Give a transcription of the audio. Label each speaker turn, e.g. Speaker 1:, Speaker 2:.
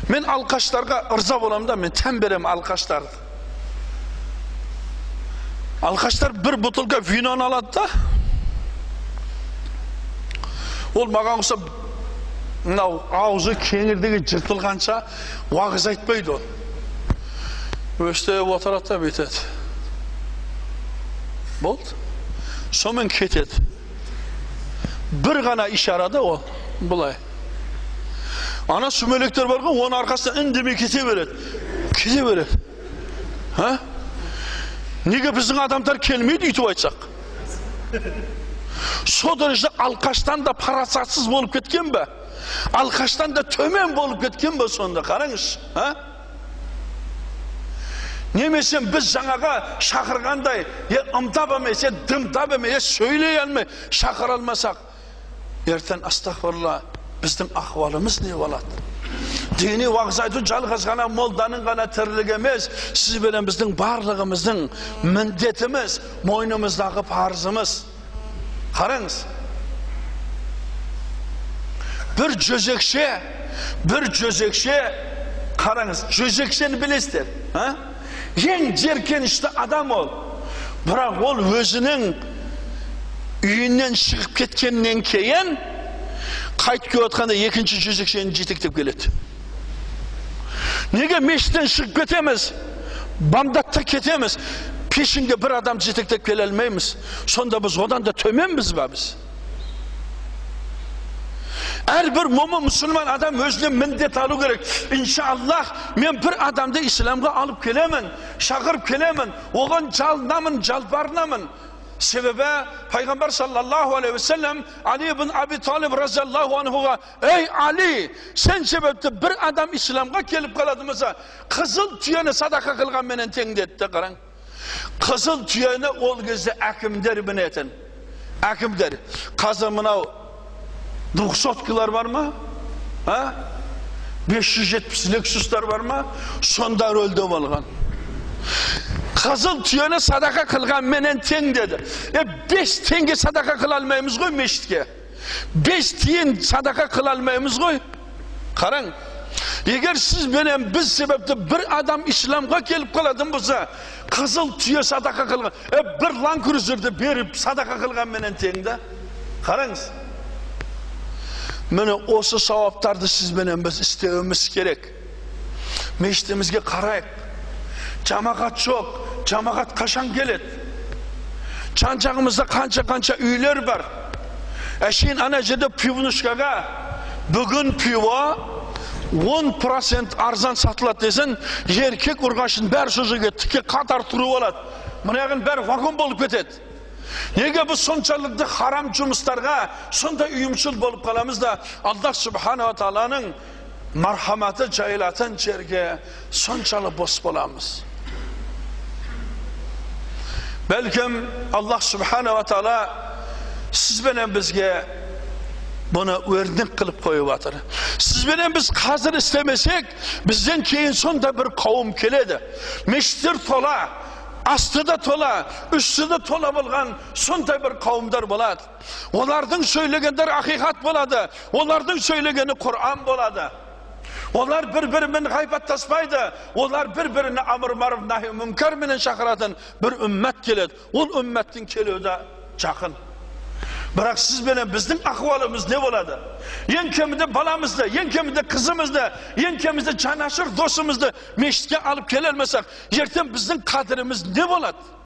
Speaker 1: Мен алқаштарға ырза боламын да, мен тән беремін алқаштарды. Алқаштар бір бутылка виноны алады да, ол маған ұқсап мынау аузы кеңірдегі жыртылғанша уағыз айтпайды ол. Өстіп отырады да бүйтеді. Болды. Сонымен кетеді. Бір ғана ишара да ол былай. Ана сүмелектер бар ғой, оның арқасынан үндемей кете береді. Кете береді. Ха? Неге біздің адамдар келмейді өйтіп айтсақ? Со дәрежеде алқаштан да парасатсыз болып кеткен бе? Алқаштан да төмен болып кеткен бе сонда? Қараңызшы, а? Немесе біз жаңаға шақырғандай, е ымдап емес, е дымдап емес, е сөйлей алмай шақыра алмасақ, ертең астағфирулла, біздің ахуалымыз не болады? Діни уағыз айту жалғыз ғана молданың ғана тірлігі емес, сіз бенен біздің барлығымыздың міндетіміз, мойнымыздағы парызымыз. Қараңыз, бір жезөкше, бір жезөкше, қараңыз, жезөкшені білесіздер, а? Ең жеркенішті адам ол. Бірақ ол өзінің үйінен шығып кеткеннен кейін қайтып келіп жатқанда екінші жезөкшені жетектеп келеді. Неге мешіттен шығып кетеміз, бамдатта кетеміз, пешінге бір адам жетектеп келе алмаймыз? Сонда біз одан да төменбіз ба біз? Әрбір момын мұсылман адам өзіне міндет алу керек. Иншаллах, мен бір адамды исламға алып келемін, шақырып келемін, оған жалынамын, жалбарынамын. Себебі пайғамбар саллаллаху алейхи уассалам Али ибн Аби Талиб разиаллаху анхуға: "Ей Али, сен себепті бір адам исламға келіп қалады болса, қызыл түйені садақа қылғанменен тең", – деді. Қараң, қызыл түйені ол кезде әкімдер мінетін. Әкімдер. Қазір мынау двухсоткалар бар ма? А? 570 Лексустар бар ма? Сонда рөлде болған. Қызыл түйені садақа қылғанменен тең деді. Е, 5 теңге садақа қыла алмаймыз ғой мешітке. 5 тиын садақа қыла алмаймыз ғой. Қараң, егер сіз бенен біз себепті бір адам исламға келіп қалатын болса, қызыл түйе садақа қылған, е, бір Ланд Крузерді беріп садақа қылғанменен тең да. Қараңыз. Міне, осы сауаптарды сіз бенен біз істеуіміз керек. Мешітімізге қарайық. Жамағат жоқ. Жамағат қашан келеді? Жан жағымызда қанша-қанша үйлер бар. Әшейін ана жерде пивнушкаға бүгін пиво 10% арзан сатылады десең, еркек ұрғашын бәрі сол жерге тіке қатар тұрып алады. Мына бәрі вагон болып кетеді. Неге біз соншалықты харам жұмыстарға сондай ұйымшыл болып қаламыз да, Аллах субханала тағаланың мархаматы жайылатын жерге соншалы бос боламыз? Бәлкім, Аллах субханала тағала сіз бенен бізге бұны өрнек қылып қойып жатыр. Сіз бенен біз қазір істемесек, бізден кейін сонда бір қауым келеді. Мешіттер тола, асты да тола, үсті де тола болған сондай бір қауымдар болады. Олардың сөйлегендері ақиқат болады, олардың сөйлегені Құран болады. Олар бір бірімен ғайбаттаспайды, олар бір біріне амр маруф нахи мүнкарменен шақыратын бір үммет келеді. Ол үмметтің келуі де жақын. Бірақ сіз бенен біздің ахуалымыз не болады? Ең кемінде баламызды, ең кемінде қызымызды, ең кемінде жанашыр досымызды мешітке алып келе алмасақ, ертең біздің қадіріміз не болады?